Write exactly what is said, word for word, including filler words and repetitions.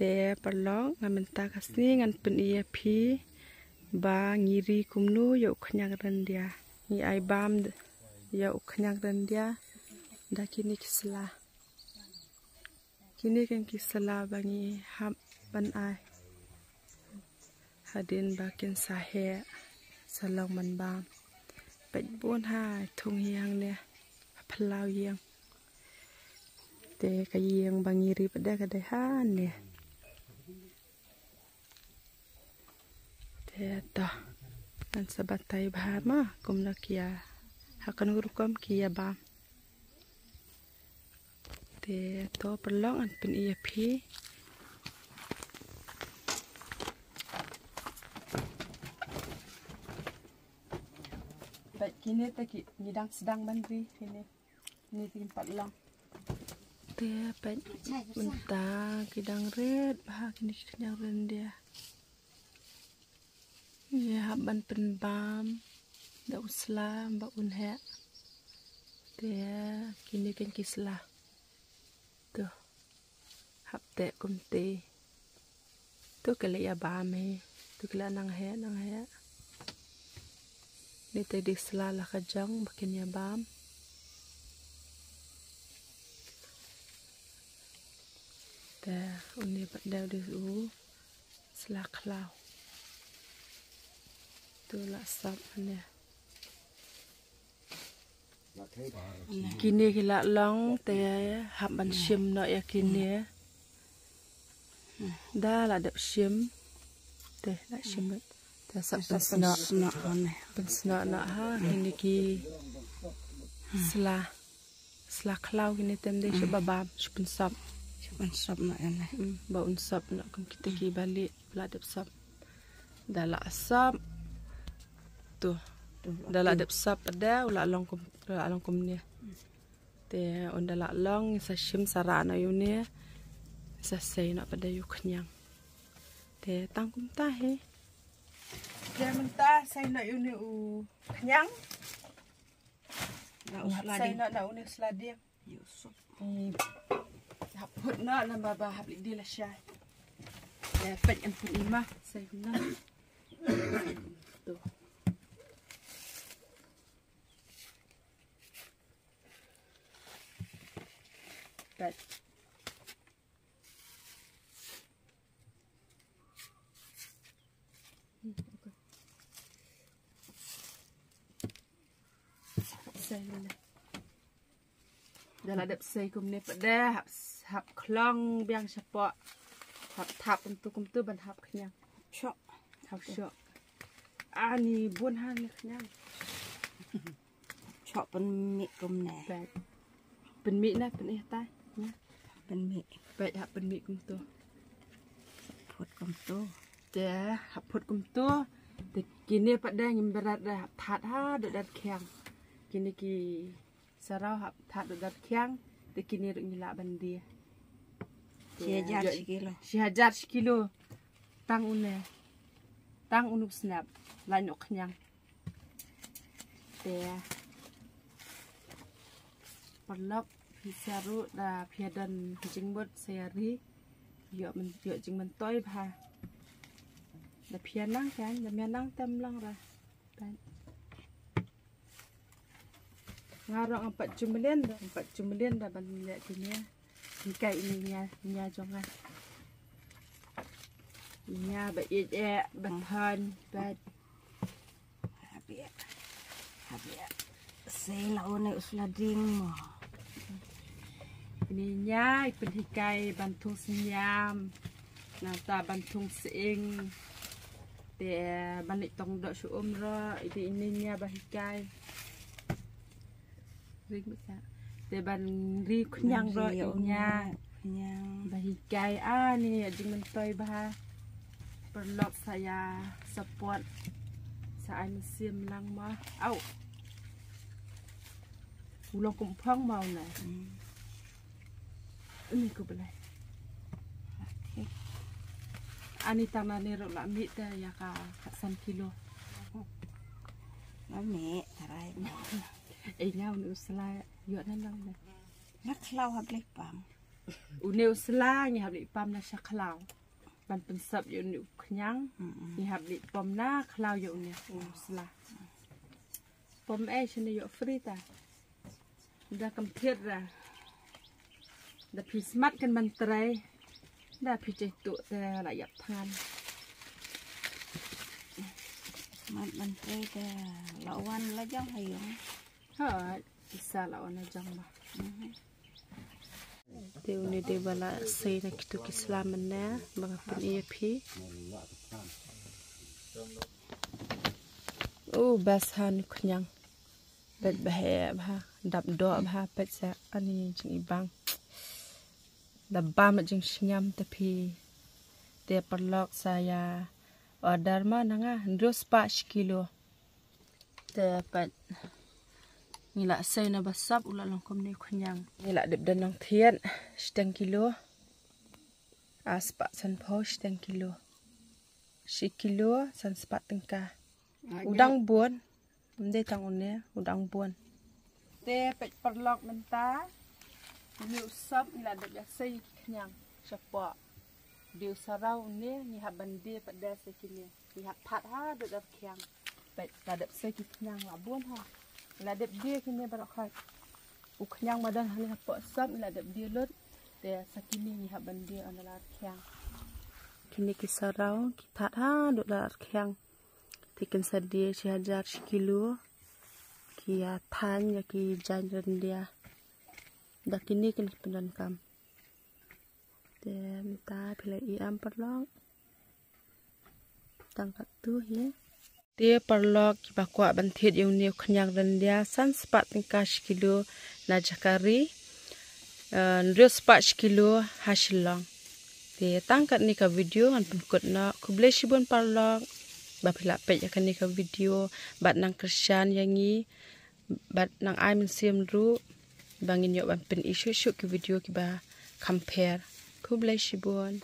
Te paralok, nga mynta ka sngi ngan pyni ïa phi ba ngi ri kumno ïa u khñiang ryndia. Ngi ai bam ïa u khñiang ryndia da kine ki sla. Kine ken ki sla ba ngi hap ban ai hadien ba kin sa heh sa long ban bam. Peit bun ha thung hi hangne ha phyllaw ïing. Te ka ïing ba ngi ri pat de ka dei hangne. Te to ngan sa batai bha ma kumno ki ïa, ha kano rukom ki ïa bam. Te to paralok ngan pyni ïa phi. Peit kine te ki, ngi dang sdang ban ri kine. Kine te kim pat long. Te peit mynta ki dang rit bha kine ki khñiang ryndia. Ngi hap ban pynbam da u sla ba un heh. Te kine ken ki sla. To hap teh kumte. To ki la ïa bam hi. To ki la nang heh nang heh. Ni te dei sla la ka jong ba kin ïa bam. Te une pat de u dei u sla khlaw. To la sop une. Kine ki la long te hap ban shim noh ïa kine. Da la dep shim. Te la shim. Te sa pynsnoh. Pynsnoh noh ha kine ki sla. Sla khlaw kine te ym dei shu ba bam, shu pynsop. Shu pynsop noh ïa ne. Mm, ba un sop noh kum kita ki ba lieh, la dep sop. Da la sop. To. To, da la dep sop pat de u la long kum, u la long kumne. Te un da la long sa shim sa rah noh ïa une. Sa sei noh pat de ïa u khñiang. Te tang kumta hi. Te mynta sei noh ïa une u khñiang. Hap sei noh na une u sla dieng. Hap phut noh namba ba hap leit die lashai. Te peit ngan pyni ma sei kumno. To. Peit. Sei kumne. Da la dep sei kumne pat de hap, hap khlong biang shapoh. Hap thap kumtu kumtu ban hap khñiang. Shoh. Hap shoh. Ani bun ha ne khñiang. Shoh pynmih kumne. Peit. Pynmih na, pynmih tai. Na. Pynmih. Peit hap pynmih kumtu. Phut kumtu. Te hap phut kumtu. Te kine pat de ngim bret de hap that ha dok dat khiang. Kine ki saraw hap that dok dat khiang. Te kine ruh ngi lah ban die. Shi hajar shi kilo. Shi hajar shi kilo. Tang une. Tang une u snap. Lait noh khñiang. Te paralok phi sha ruh da phi ïa don jingmut sa ïa ri. Ïoh myn, ïoh jingmyntoi bha. Da phi ïa nang kan, da phi ïa nang tem lang ra. Nga ruh ngam pat ju mlien da, ngam pat ju mlien da ban leh kine. Hikai ine nia, nia jong nga. Nia ba ïeit eh, ba thon, ba. Hap ïa. Hap ïa. Sei la une u sla dieng mo. Ine nia i pynhikai ban thung synñiam. Nangta ban thung sying. Te ban leit tong doh shu um ruh, ine nia ba hikai. Ring basa. Te ban ri khñiang ruh ïa u nia. Khñiang. Ba hikai, ah, ni ïa jingmyntoi bha. Paralok sa ïa support. Sa ai mynsiem lang ma. Au. U long kum phong ma u na. Hmm. Uni ko belai. Ani tang na ni ruh la mih te ïa ka khatsan kilo. La mih, tarai. Eh, nga uni u sla ïoh na lang na. Nga khlaw ha blei pam. Une u sla ngi hap leit pam na sha khlaw. Ban pynsop ïa une u khñiang. Ngi hap leit pam na khlaw ïa une u sla. Pam eh shane ïoh free ta. Da kam thied ra. Da phi smat kan ban trei. Da phi cei tu te la ïap thngan. Smat ban trei te la wan la jong ha ïong. Ha, isa la wan la jong ba. Te une de ba la sei na kitu ki sla mynne ba nga pyn ïa phi. Oh, bas ha nu khñiang. Peit ba heh bha, dap doh bha, peit sa ani jingibang. Da bam jingshngam te phi. Te paralok sa ïa order ma na nga hynriew spah shi kilo. Te peit ngi la sei na ba sap u la long kumne khñiang. Ngi la dep da nang thied shiteng kilo. Ar spah sanphew shiteng kilo. Shi kilo san spah tyngka. U dang bun. Ym dei tang une, u dang bun. Te peit paralok mynta. Une u sop ngi la dep ïa sei ki khñiang shapoh. Dei u saraw une ngi hap ban die pat da sei kine. Ngi hap that ha dud ar khiang. Peit la dep sei ki khñiang la bun ha. Ngi la dep die kine baroh khoit. U khñiang ba don ha ne hapoh sop ngi la dep die lut. Te sa kine ngi hap ban die on da la ar khiang. Kine ki saraw ki that ha dud la ar khiang. Te kin sa die shi hajar shi kilo. Ki ïa than ïa ki jaiñ ryndia. Da kine kin pyndonkam. Te mynta phi la i am paralok. Tang katto hi. Te paralok kiba kwah ban thied ïa une u khñiang ryndia san spah tyngka shi kilo na jaka ri. Eh, hynriew spah shi kilo ha Shillong. Te tang katne ka video ngan pynkut noh. Khublei shibun paralok ba phi la peit ïa kane ka video bad nang kyrshan ïa ngi bad nang ai mynsiem ruh ba ngin ïoh ban pyni shuh shuh ki video kiba kham pher. Khublei shibun.